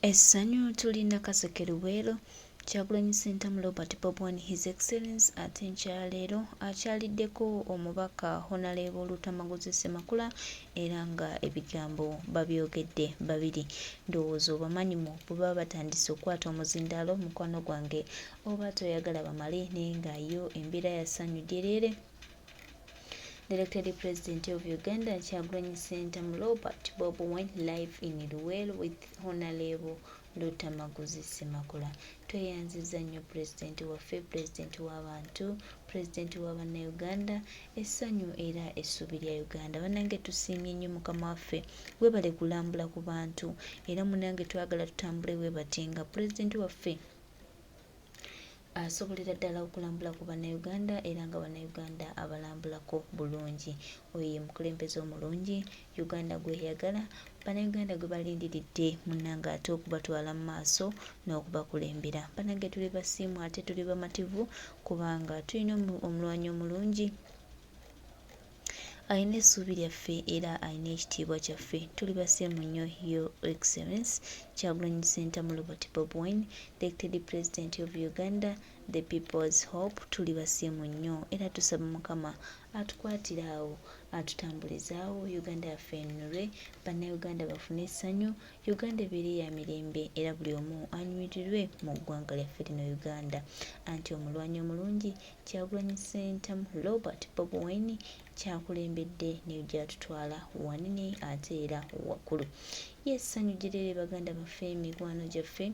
Essanyu tuli Nakaseke Luweero, Kyagulanyi Ssentamu Robert Bobi Wine His Excellence ate enkya ya leero akyaliddeko omubaka Honaleebo Luttamaguzi Ssemakula era nga ebigambo babyogedde babiri. Ndowooza obamanyi mu bwe baba batandise okukwata omuzindaalo mukwano gwange oba toyagala bamale naye nga yo embeera ya ssanyu jjereere. The elected president of Uganda, Kyagulanyi Ssentamu Robert Bobi Wine live in Luweero with Honorable Luttamaguzi Ssemakula. Tweyanzizza nnyo pulezidenti waffe, pulezidenti w'abantu, pulezidenti wa bannayuganda, essanyu era essuubi lya Uganda. Bannange tusiimye nnyo mukama waffe, webale kulambula ku bantu era munange twagala tutambule webati nga pulezidenti waffe Asobolera ddala okulambula ku Bannayuganda era nga Bannayuganda abalambulako bulungi. Oyo ye mukulembeze omulungi Uganda gw'eyagala, Bannayuganda gwe balindiridde munnange ate okubatwala mu maaso n'okubakulembera. Bannange tuli basiimu ate tuli bamativu kubanga tulina omulwanyi omulungi alina essuubi lyaffe era alina ekitiibwa kyaffe. Tuli basiimu nnyo Your Excellence Kyagulanyi Ssentamu Robert Bobi Wine, elected President of Uganda, the people's hope. Tuli basiimu nnyo era tusaba Mukama atukwatire awo, atutambulizaawo, Uganda yaffe enunulwe, Bannayuganda bafune essanyu, Uganda ebeere ya mirembe era buli omu anyumirirwe mu ggwanga lyaffe lino Uganda. Anti omulwanyi omulungi Kyagulanyi Ssentamu Robert Bobi Wine ky'akulembedde ne gy'atutwala wanene ate era wakulu. Ye ssanyu jjereere baganda baffe, mikwano gyaffe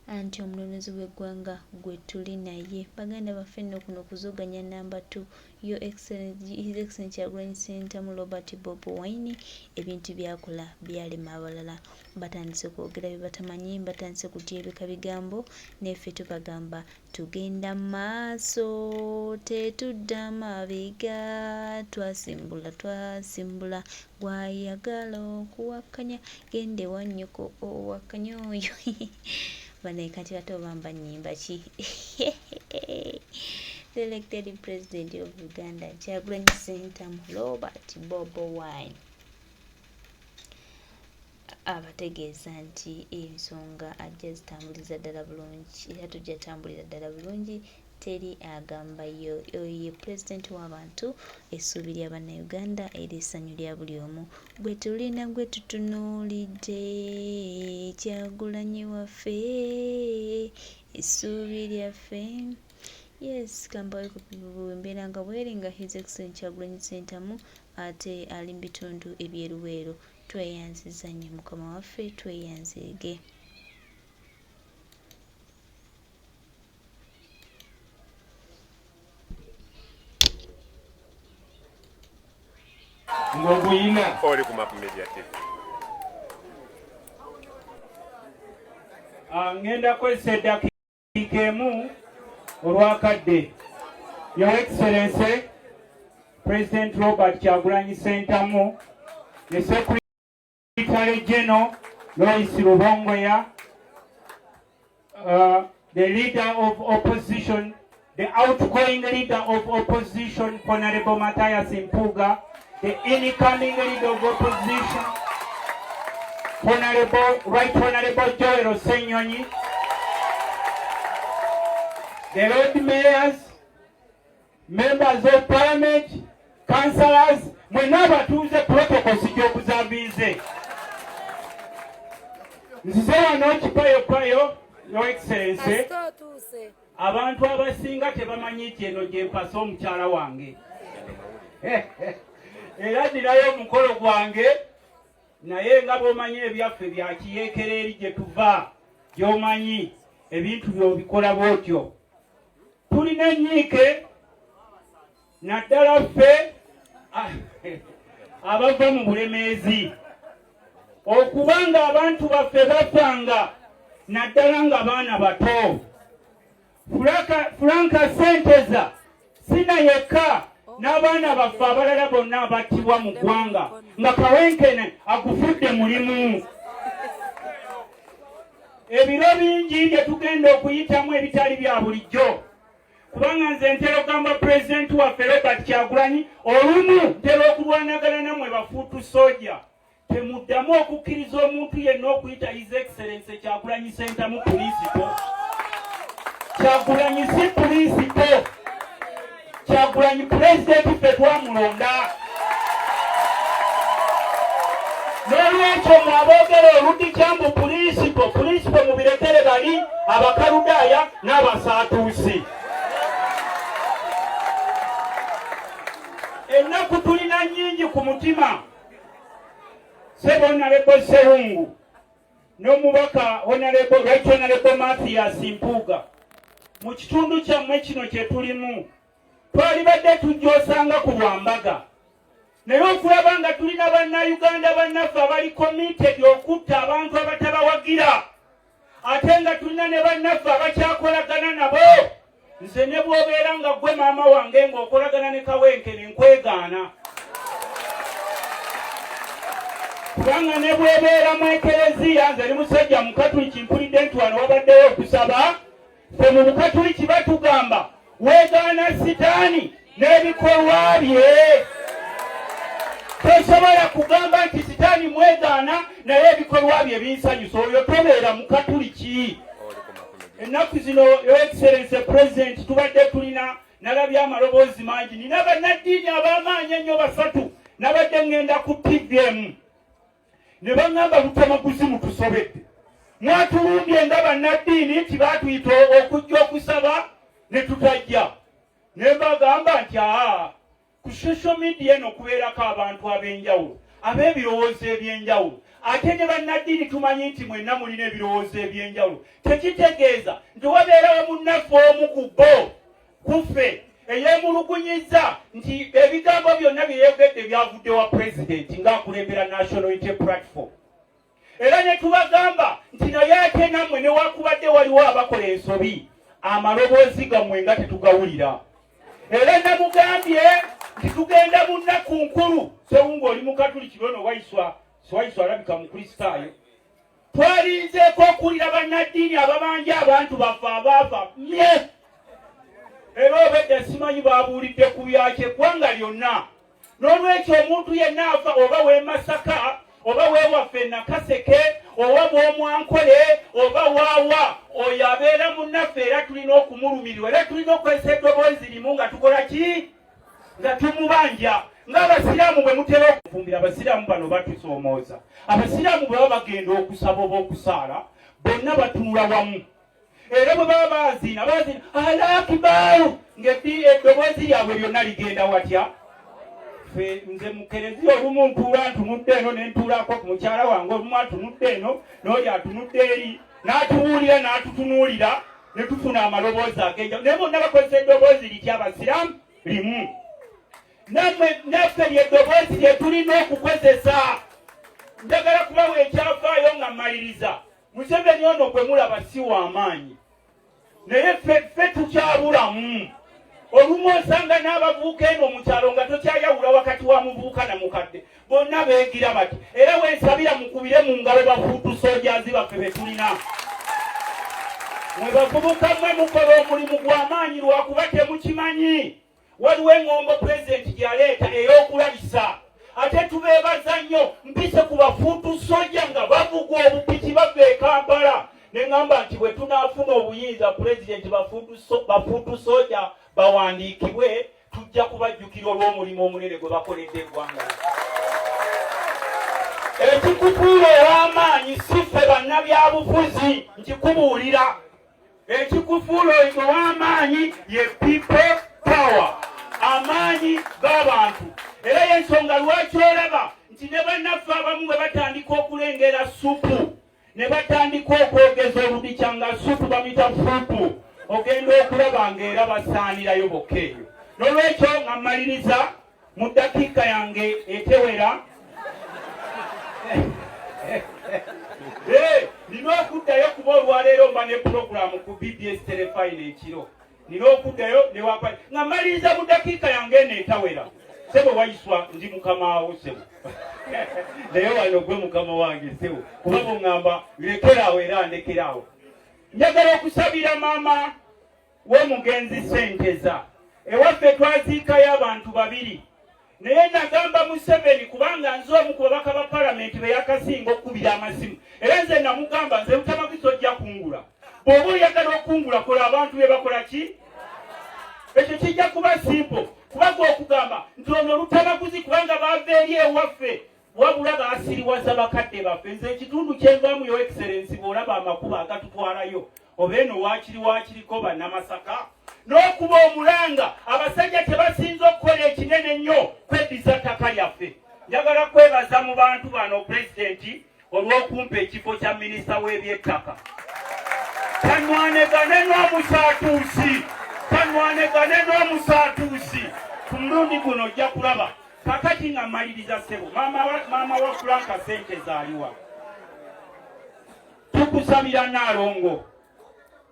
anti omununuzi w'eggwanga gwe tuli naye. Baganda baffe nno kuno kuzoganya namba 2 Your Excellency, His Excellency Kyagulanyi Ssentamu Robert Bobi Wine ebintu by'akola byalema abalala. Batandise kwogera bye batamanyi, batandise kutyebeka bigambo naye ffe tubagamba Tugenda maaso tetudda mabega twasimbula twasimbula gwayagala okuwakanya genda ewa nnyoko owakanye oyo banaye kati ate oba mba nnyimba ki the elected president of Uganda Kyagulanyi Ssentamu Robert Bobo Wine Abategeeza nti ensonga ajja zitambuliza ddala bulungi era tujja tambulira ddala bulungi teri agamba yo oyo ye pulezidenti w'abantu essuubi lya Bannayuganda era essanyu lya buli omu gwe tulina gwe tutunuulidde Kyagulanyi waffe essuubi lyaffe. Yes kambawe ku embeera nga bweri nga His Excellency Kyagulanyi Ssentamu ate ali mu bitundu eby'e Luweero. Tweyanziza nnyo mukama waffe tweyanzeege. Ng'oguyina. Oli ku Map Media TV. Ah, ngenda kozesa eddakiika emu olwakadde. Your Excellency President Robert Kyagulanyi Ssentamu, the Secretary General Lois Rubongoya, the leader of opposition, the outgoing leader of opposition, Honorable Matthias Mpuuga, the incoming leader of opposition, Honorable, Right Honorable Joel Ssenyonyi, the Lord Mayors, members of parliament, councillors, mwenna abatuuze protocol sijokuzambiize. Nzize wano kipayopayo, Your Excellency. Abantu abasinga tebamanyi nti eno gye mpasa omukyala wange. Era ninayo omukolo gwange, naye nga bw'omanyi ebyaffe bya kiyeekera eri gye tuva, gy'omanyi ebintu by'obikola bw'otyo. Tulina ennyiike naddala ffe abava mu Bulemeezi, okuba nga abantu baffe bafanga naddala nga baana bato. Franka Senteza sina yekka n'abaana baffe abalala bonna abattibwa mu ggwanga nga Kawenkene agufudde mulimu. Ebiro bingi bye tugenda okuyitamu ebitali bya bulijjo, kubanga nze ntera okugamba pulezidenti waffe Robert Kyagulanyi, olumu ntera okulwanagana nammwe bafuutu soja. Temuddamu okukkiriza omuntu yenna okuyita His Excellency Kyagulanyi Ssentamu pulinsipo. Kyagulanyi si pulinsipo. Kyagulanyi pulezidenti ffe twamulonda. N'olwekyo mwe aboogera oludikya mbu pulinsipo, pulinsipo mubirekere bali Abakaludaaya n'Abasaatuusi. Ennaku tulina nnyingi ku mutima. Ssebo Honorable Ssewungu n'omubaka Honorable Right Honorable Mathias Mpuuga, mu kitundu kyammwe kino kye tulimu twalibadde tujja osanga ku lwambaga, naye okulaba nga tulina bannayuganda bannaffe abali committed okutta abantu abatabawagira, ate nga tulina ne bannaffe abakyakolagana nabo. Nze ne bw'obeera nga ggwe maama wange ng'okolagana ne Kawenkene nkwegaana, kubanga ne bw'obeera mu ekereziya, nze ndi musajja Mukatuliki, mpulidde nti wano wabaddewo okusaba. Ffe mu Bukatuliki batugamba weegaana sitaani n'ebikolwa bye. Tosobola kugamba nti sitaani mwegaana naye ebikolwa bye binsanyusa, oyo tobeera Mukatuliki. Ennaku zino, Your Excellency President, tubadde tulina nalabye amaloboozi mangi, nina bannaddiini ab'amaanyi ennyo basatu. Nabadde ŋŋenda ku TV emu ne baŋŋamba, Lutamaguzi, mutusobedde, mwatulumbye nga bannaddiini nti baatuyita okujja okusaba ne tutajja. Ne mbagamba nti aa, ku social media eno kubeerako abantu ab'enjawulo ab'ebirowoozo eby'enjawulo, ate ne bannaddiini tumanyi nti mwenna mulina ebirowoozo eby'enjawulo. Tekitegeeza nti wabeerawo munnaffe omu ku bo kuffe eyeemulugunyizza nti ebigambo byonna bye yeeyogedde byavudde wa pulezidenti ng'akulembera National Unity Platform. Era ne tubagamba nti naye ate nammwe newakubadde waliwo abakola ensobi, amaloboozi gammwe nga tetugawulira. Era namugambye nti tugenda mu nnaku nkulu. Sewungu oli Mukatuliki, lwono Waiswa, Waiswa alabika Mukristaayo. Twalinzeeko okuwulira bannaddiini ababanja abantu baffe abaafa mye, era obedda simanyi babuulidde ku byaki eggwanga lyonna. N'olwekyo omuntu yenna afa, oba w'e Masaka, oba w'ewaffe Nakaseke, oba bw'Omwankole, oba waawa, oyo abeera munnaffe era tulina okumulumirirwa, era tulina okukozesa eddoboozi limu nga tukola ki? Nga tumubanja. Ng'Abasiraamu bwe mutera okufumbira, Abasiraamu bano batusoomooza. Abasiraamu bwe baba bagenda okusaba oba okusaala, bonna batunula wamu, era bwe baba baziina, baziina alakibaaru ng'eddoboozi lyabwe lyonna ligenda watya. Ffe nze mu kereziya olumu ntuula ntunudde eno ne ntuulako ku mukyala wange, olumu atunudde eno n'oli atunudde eri, n'atubuulira n'atutunuulira ne tufuna amaloboozi ag'enjawulo, naye bonna bakozesa eddoboozi litya? Abasiraamu limu. Nammwe naffe lyeddoboozi lye tulina okukozesa. Njagala kubawa ekyafaayo nga mmaliriza. Museveni ono gwe mulaba si wa maanyi, naye ffe tukyabulamu. Olumu osanga n'abavubuka eno mu kyalo nga tokyayawula wakati wa muvubuka na mukadde, bonna beegira bati. Era wensabira mukubire mu ngalo bafuutu sojazi baffe be tulina. Mwe bavubuka mmwe mukola omulimu gw'amaanyi, lwakuba temukimanyi. Waliwo eŋŋombo pulezidenti gy'aleeta ey'okulabisa, ate tubeebaza nnyo. Mpise ku bafuutu soja nga bavuga obupiki bava e Kampala, ne ŋŋamba nti bwe tunaafuna obuyinza, pulezidenti, bafuutu soja bawandiikibwe, tujja kubajjukira olw'omulimu omunene gwe bakoledde eggwanga. Ekikufuula ow'amaanyi si ffe bannabyabufuzi, nkikubuulira. Ekikufuula ow'amaanyi ye people power, amaanyi g'abantu. Era y'ensonga lwaki olaba nti ne bannaffe abamu bwe batandika okulengera supu ne batandika okwogeza oludikya nga supu bamuyita fupu, ogenda okulaba ng'era basaanirayo bokka eyo. N'olwekyo nga mmaliriza mu ddakiika yange etewera, nina okuddayo kuba olwaleero mba ne pulogulaamu ku BBS Terefayina ekiro, nina okuddayo newapa. Nga mmaliriza mu ddakiika yange eno etawera, sebo Waiswa, ndi mukamaawo sebo, naye wano gwe mukama wange sebo, kuba buŋŋamba lekeraawo era ndekeraawo. Njagala okusabira maama w'omugenzi Senteza. Ewaffe twaziikayo abantu babiri. Naye nagamba Museveni, kubanga nze omu ku babaka ba palamenti be yakasinga okukubira amasimu, era nze namugamba, nze Lutamaguzi tojja kungula. Bw'oba oyagala okungula, kola abantu be bakola ki, ekyo kijja kuba simple. Kuba gwe okugamba nti ono Lutamaguzi kubanga bava eri ewaffe, wabula baasiriwaza bakadde baffe. Nze ekitundu kyenvaamu, Your Excellence, bw'olaba amakubo agatutwalayo, oba eno waakiri waakiriko Bannamasaka n'okuba omulanga, abasajja tebasinza okukola ekinene ennyo kweddiza ttaka lyaffe. Njagala kwebaza mu bantu bano, Pulezidenti, olw'okumpa ekifo kya minisita w'ebyettaka. Tanwanegane n'omusaatuusi, tanwanegane n'omusaatuusi. Ku mulundi guno ojja kulaba. Kakati nga mmaliriza, ssebo, maama wa Franka, sente zaaliwa? Tukusabira Naalongo,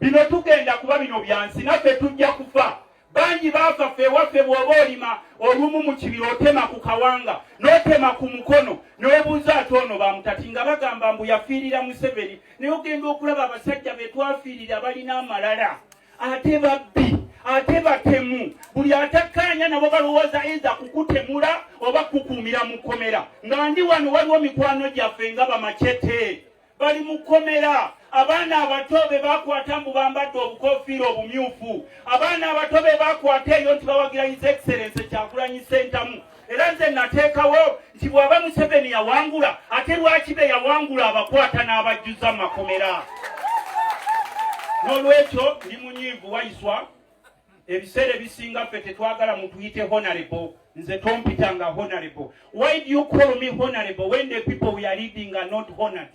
bino tugenda kuba bino byansi, naffe tujja kufa. Bangi baafa. Ffe ewaffe bw'oba olima olumu mu kibira, otema ku kawanga n'otema ku mukono n'obuuza ate ono bamutati nga bagamba mbu yafiirira Museveni. Naye ogenda okulaba abasajja be twafiirira balina amalala, ate babbi, ate batemu. Buli atakkaanya nabo balowooza either kukutemula oba kukuumira mu kkomera. Nga ndi wano, waliwo mikwano gyaffe nga bamacete bali mu kkomera. Abaana abato be bakwata mbu bambadde obukofiira obumyufu, abaana abato be bakwata eyo nti bawagira His Excellence Kyagulanyi Sentamu. Era nze nateekawo nti bw'aba Museveni yawangula, ate lwaki be yawangula abakwata n'abajjuza mu makomera? N'olwekyo ndi munyiivu. Wayiswa, ebiseera ebisinga ffe tetwagala mutuyite honorable. Nze tompitanga honorable. Why do you call me honorable when the people we are leading are not honored?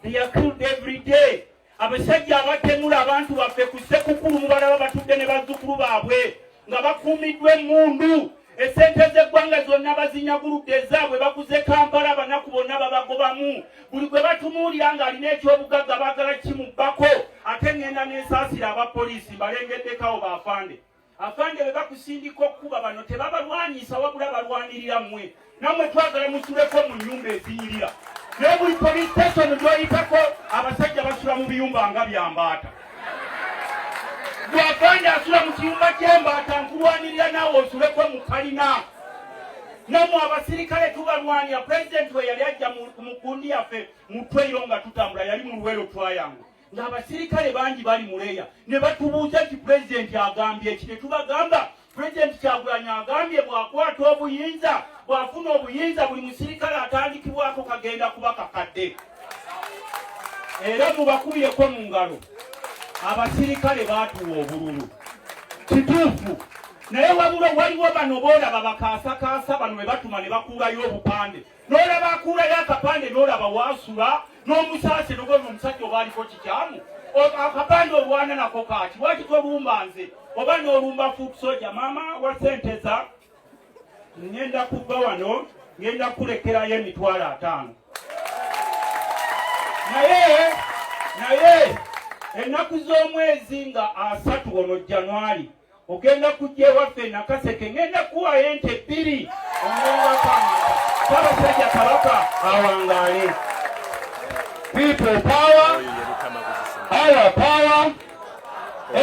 They are killed every day. Abasajja abatemula abantu baffe ku Ssekukulu mubalaba batudde ne bazzukulu baabwe nga bakuumiddwa emmundu. Esente z'eggwanga zonna bazinyaguludde, ezaabwe baguze Kampala, abanaku bonna babagobamu. Buli gwe batunuulira ng'alina ekyobugagga baagala kimubbako. Ate ŋŋenda n'ensaasira abapoliisi mbalengeddekawo, baafande. Afande, bwe bakusindika okkuba bano tebabalwanyisa, wabula balwanirira mmwe. Nammwe twagala musuleko mu nnyumba ezinyirira, naye buli police station gy'oyitako abasajja basula mu biyumba nga byambaata. Bw'afande asula mu kiyumba ky'embaata, nkulwanirira naawe osuleko mu kalina. Nammwe abasirikale tubalwanira. Pulezidenti we yali ajja mu gundi yaffe mu tweyo nga tutambula, yali mu Luwero Triangle, ng'abasirikale bangi bali muleya, ne batubuuza nti pulezidenti agambye eki? Ne tubagamba, Pulezidenti Kyagulanyi agambye bw'akwata obuyinza, bw'afuna obuyinza, buli musirikale atandikibwako kagenda kuba kakadde. Era mubakubiyeko mu ngalo, abasirikale baatuwa obululu, kituufu. Naye wabula waliwo bano boolaba bakaasakaasa bano be batuma ne bakuulayo obupande, n'olaba akuulayo akapande, n'olaba waasula n'omusaase, nogona omusajja oba aliko kikyamu. Akapande olwana nako kaaki? Lwaki tolumba nze oba n'olumba foot soldier? Maama wa Senteza, ngenda kuva wano, ngenda kulekerayo 50,000. Naye ennaku z'omwezi nga 30 ono January, ogenda kujja ewaffe Nakaseke, ngenda kuwayo ente bbiri omwengako. Ssaabasajja Kabaka awangaale. People power, our power,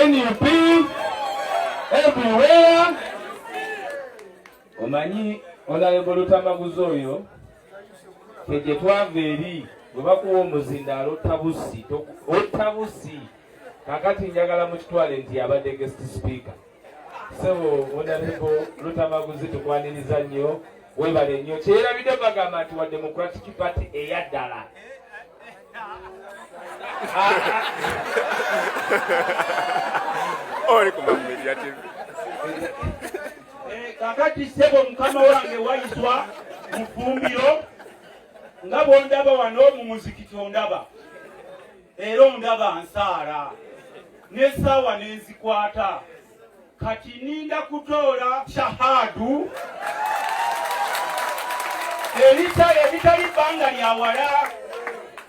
NUP, everywhere. Omanyi Honorable Lutamaguzi oyo fe gye twava eri, bwe bakuwa omuzindaalo otta busi, otta busi. Kakati njagala mukitwale nti abadde guest speaker. Sebo Honorable Lutamaguzi, tukwaniriza nnyo, webale nnyo. Kyerabidde bagamba nti wa Democratic Party eyaddala. Oli ku Media TV. Kakati ssebo mukama wange Wayiswa Mufumbiro, nga bwondaba wano mu muzikiti, ondaba era ondaba nsaala n'essaawa n'enzikwata. Kati ninda kutoola shahadu ebitali bbanga lya wala,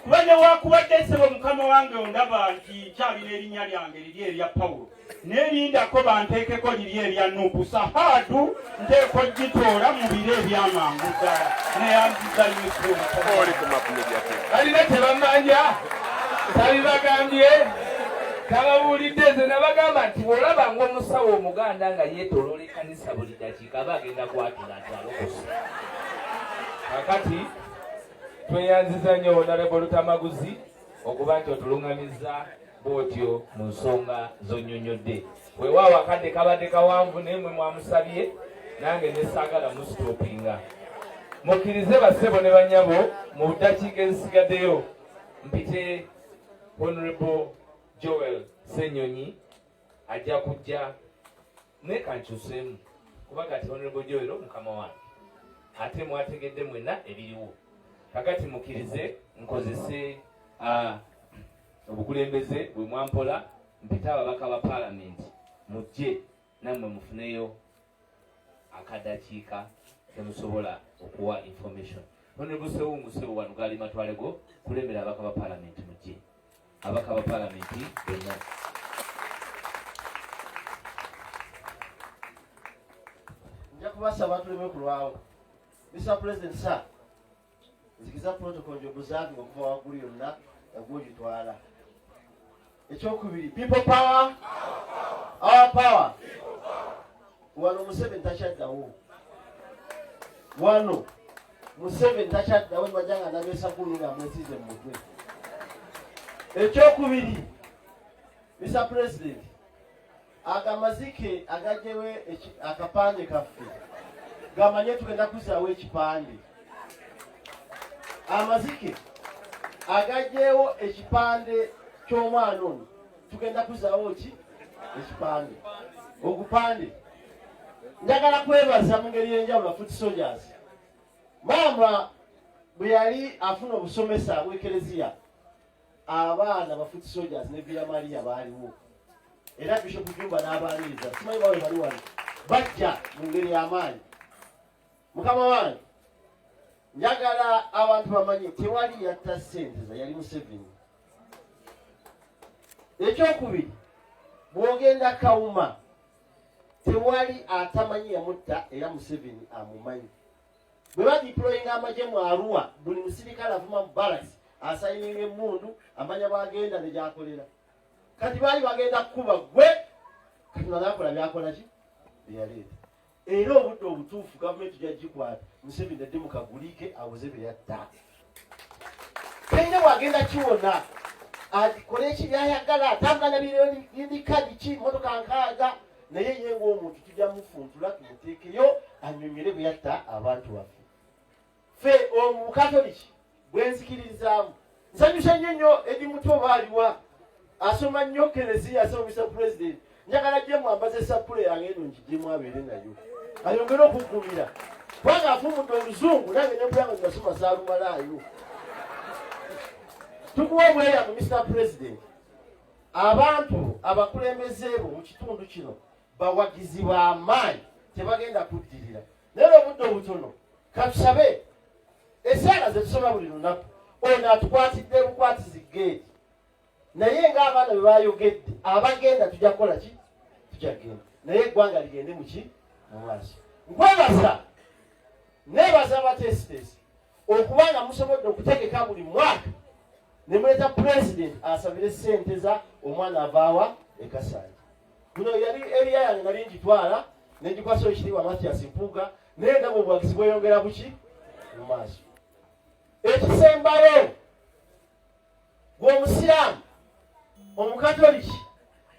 kuba newakubadde ssebo mukama wange ondaba nti nkyalina erinnya lyange liri erya Pawulo, nerindako banteekeko liri erya NUP. Sahadu nteeko gitoola mu biro ebyamangu ddala. Neyanziza nnyo. Oli ku Map Media TV. Balina kyebamanja, tabibagambye. Kababuulidde nze nabagamba nti bw'olaba ng'omusawo Omuganda nga yeetoloola ekkanisa buli dakiika aba agenda kwatula nti alokose. Kakati tweyanziza nnyo Honorable Lutamaguzi okuba nti otulung'amizza bw'otyo mu nsonga z'onnyonnyodde. Weewaawo akadde kabadde kawanvu naye mwe mwamusabye nange ne saagala musitopinga. Mukkirize bassebo ne bannyabo mu ddakiika ezisigaddeyo mpite Honorable Joel Ssenyonyi ajja kujja naye kankyuseemu kuba kati Honorable Joel mukama wange ate mwategedde mwenna ebiriwo kakati mukkirize nkozese obukulembeze bwe mwampola mpite ababaka ba palamenti mujje nammwe mufuneyo akadakiika kemusobola okuwa information. Honorable Sewungu Sebo wano gaali matwale go kulembera ababaka ba palamenti mujje ababaka ba palamenti bonna. Nja kubasaba tuleme kulwawo. Mr. President sir, nzikiza protocol njobuzavi okuva waggulu yonna egwogitwala. Ekyokubiri, people power, our power. Wano Museveni takyaddawo. Wano Museveni takyaddawo nibajja nga nabesakuuni nga amwesiize mu mutwe. Ekyokubiri, Mr. President, Ago amazike agagyewo akapande kaffe gamanye tugenda kuzaawo ekipande. Amazike agagyewo ekipande ky'omwana ono tugenda kuzaawo ki ekipande ogupande. Njagala kwebaza mu ngeri y'enjawulo foot soldiers. Maama bwe yali afuna obusomesa bw'ekereziya abaana ba foot soldiers ne Villa Maria baaliwo era Bishop Jumba n'abaaniriza simanyi bawe bali wano bajja mu ngeri y'amaanyi. Mukama wange njagala abantu bamanye tewali yatta ssente za yali Museveni. Ekyokubiri bw'ogenda Kawuma tewali atamanyi yamutta era Museveni amumanyi. Bwe badiployinga amagye mu Arua buli musirikale avuma mu barracks asayininga emmundu amanya bwagenda ne gyakolera. Kati baali bagenda kukuba gwe Katonda n'akola byakola ki byeyaleeta. Era obudde obutuufu gavumenti tujja gikwata Museveni adde mu kaguliike awoze be yatta. Talina bwagenda kiwona akole eki byayagala atambula na birindika biki motoka nkaaga naye ye ng'omuntu tujja mufuntula tumuteekeyo annyonnyole bwe yatta abantu baffe. Ffe omukatoliki bwe nzikiririzaamu nsanyusa nnyo nnyo Edi Muto oba aliwa asoma nnyo kereziya asoma Mr President njagala gye mwambaze sappule yange eno ngigyemu abeere nayo ayongere okuggumira kubanga afuumudde oluzungu nange nembula nga nasoma saalumalaayo. Tukuwa obweyamu Mr President, abantu abakulembeze bo mu kitundu kino bawagizi b'amaanyi tebagenda kuddirira naye obudde obutono katusabe esaala zetusoma buli lunaku ono atukwatidde bukwatizi geeti naye ng'abaana bwe bayogedde abagenda tujja kukola ki tujja kugenda naye eggwanga ligende muki mu maaso nkwebaza nebaza abateesiteesi okuba nga musobodde okutegeka buli mwaka ne muleeta pulezidenti asabire ssente za omwana avaawa ekasanja guno yali eriya yange nali ngitwala nengikwasa ekitiibwa Mathias Mpuuga naye ndaba obuwagizi bweyongera buki mu maaso ekisembayo gwe omusiraamu omukatoliki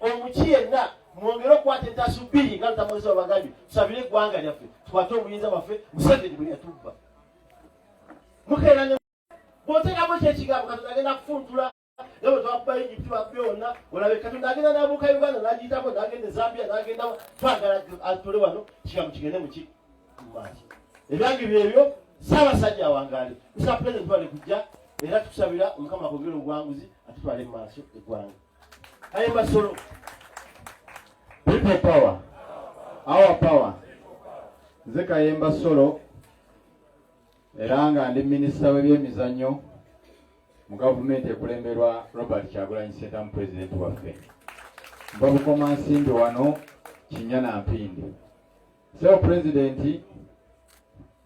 omuki yenna mwongere okukwata entasu bbiri nga lutamuzi wabagambye tusabire eggwanga lyaffe tukwate obuyinza bwaffe Museveni bwe yatubba mukeera ne bw'oteekamu ekyo ekigambo Katonda agenda kufuntula nga bwe twakuba Egypt bakubye wonna olabe Katonda agenda n'abuuka Uganda n'agiyitako n'agenda e Zambia n'agenda twagala atule wano kigambo kigende muki mu maaso ebyange byebyo Ssaabasajja awangaale Mr President twale kujja era tukusabira Omukama akwongere obuwanguzi atutwale mu maaso eggwanga aye masolo People power, our power. Nze Kayemba Solo era nga ndi minisita w'ebyemizannyo mu gavumenti ekulemberwa Robert Kyagulanyi Ssentamu pulezidenti waffe. Nva Bukomansimbi wano Kinnya na Mpindi. Ssebo pulezidenti,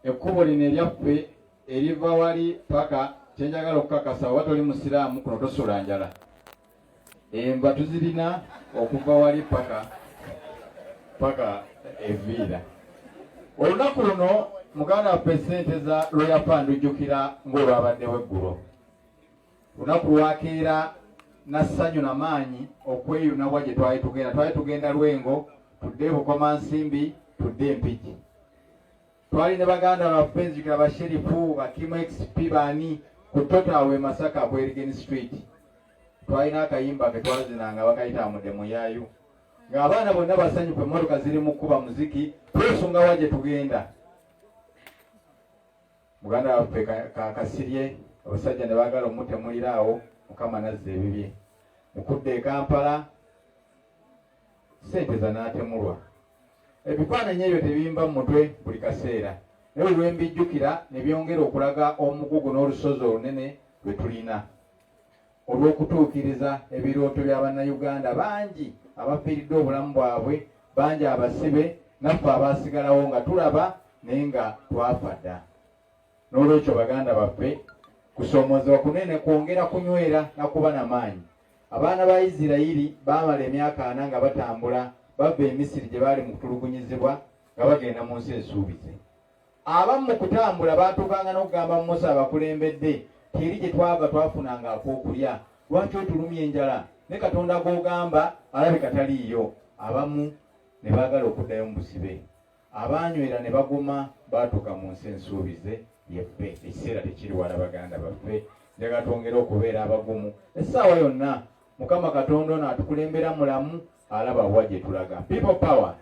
ekkubo lino eryaffe eriva wali paka kyenjagala okukakasa oba toli musiraamu kuno tosula njala. Enva tuzirina okuva wali paka paka eviira. Olunaku luno muganda waffe ssente za Royal Fund ujjukira ng'olwabaddewo eggulo. Lunaku lwakeera na ssanyu na maanyi okweyuna wa gye twali tugenda. Twali tugenda Lwengo, tudde e Bukomansimbi, tudde e Mpigi. Twali ne baganda baffe nzijukira ba Sherifu, ba Kim XP baani ku Tota awo e Masaka ku Elgin Street. Twalina akayimba ke twazinanga bakayita amudde muyaayu. Ng'abaana bonna basanyufu emmotoka ziri mu kukuba muziki, twesunga wa gye tugenda. Muganda waffe Kasirye abasajja ne baagala omutemulira awo, Mukama n'azza ebibye. Mu kudda e Kampala ssente zanaatemulwa. Ebifaananyi ebyo tebimba mu mutwe buli kaseera, naye buli lwe mbijjukira ne byongera okulaga omugugu n'olusozi olunene lwe tulina olw'okutuukiriza ebirooto bya Bannayuganda bangi abafiiriddwa obulamu bwabwe, bangi abasibe, naffe abaasigalawo nga tulaba naye nga twafa dda. N'olwekyo baganda baffe, kusoomoozebwa kunene kwongera kunywera na kuba na maanyi. Abaana ba Isirayiri baamala emyaka ana nga batambula bava e Misiri gye baali mu kutulugunyizibwa nga bagenda mu nsi ensuubize. Abamu mu kutambula baatuukanga n'okugamba Musa abakulembedde nti eri gye twava twafunanga ak'okulya, lwaki otulumya enjala? Ne Katonda gw'ogamba alabika taliiyo. Abamu ne baagala okuddayo mu busibe. Abaanywera ne baguma baatuuka mu nsi ensuubize ye ffe. Ekiseera tekiri wala baganda baffe. Njagala twongere okubeera abagumu essaawa yonna. Mukama Katonda ono atukulembera mulamu, alaba wa gye tulaga. People power!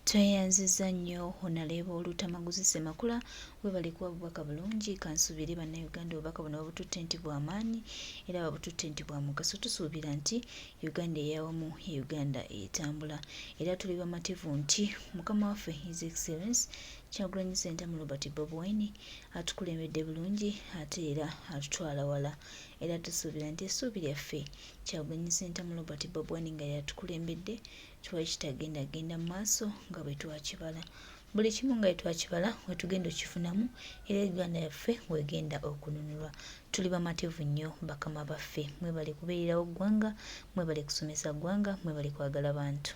Tweyanziza nnyo Honalebo Lutamaguzi Ssemakula webale kuwa bubaka bulungi kansuubire bannayuganda obubaka buno babututte nti bwamaanyi era babututte nti bwa mugaso tusuubira nti Uganda eyawamu ye Uganda etambula era tuli bamativu nti mukama waffe His Excellence Kyagulanyi Ssentamu Robert Bobi Wine atukulembedde bulungi ate era atutwala wala era tusuubira nti essuubi lyaffe Kyagulanyi Ssentamu Robert Bobi Wine nga yatukulembedde Tewali kitagenda genda mu maaso nga bwe twakibala. Buli kimu nga bwe twakibala wetugenda okifunamu era Uganda yaffe wegenda okununulwa. Tuli bamativu nnyo bakama baffe. Mwebale kubeererawo ggwanga, mwebale kusomesa ggwanga, mwebale kwagala bantu.